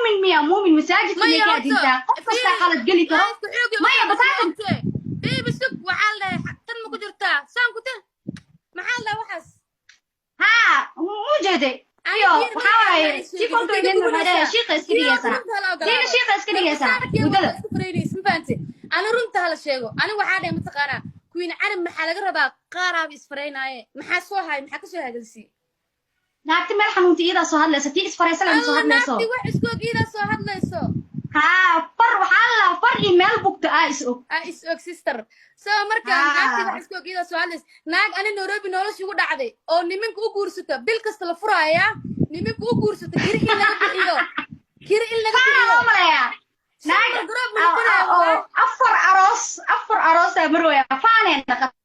Muumin miya? Muumin masaajidka Maya, miyay ka horta, adintaa? Qof kastaa qalad geli karo. Maya, batatan. Baby, sug, waxaa la dhahay, tan ma ku jirtaa saan ku tir? Maxaa la dhahay waxaas? Haa, u jeeday. Iyo waxaa waaye tii kontoyneedna waxay leedahay shiiqa iska dhigaysaa, tiina shiiqa iska dhigaysaa muddada. Ani runta hala sheego. Ani waxaa dhahay, mataqaanaa, Queen Canab maxaa laga rabaa? Qaaraaba isfaraynaaye, maxaa soo hay? Maxaa kasoo hadalsii? Naagti meel xanuunta iyadaa soo hadlaysa, tii isfaraysa lama soo Alla, hadlayso. Naagti wax isku og iidaa soo hadlayso. Haa, far waxaa la far iyo meel bugta aa is og. Ah, is og, sister. So marka naagti wax isku og iidaa soo hadlaysa. Naag ani Nairobi nolosha ugu dhacday oo nimanka u guursato, bil kasta la furaaya, nimanka u guursato, kiri in laga bixiyo, kiri in laga Faana bixiyo. Loo maleeyaa naag Garoob ma noqonaya. oo afar aroos, afar aroosaa marwaya, faanay naqatay.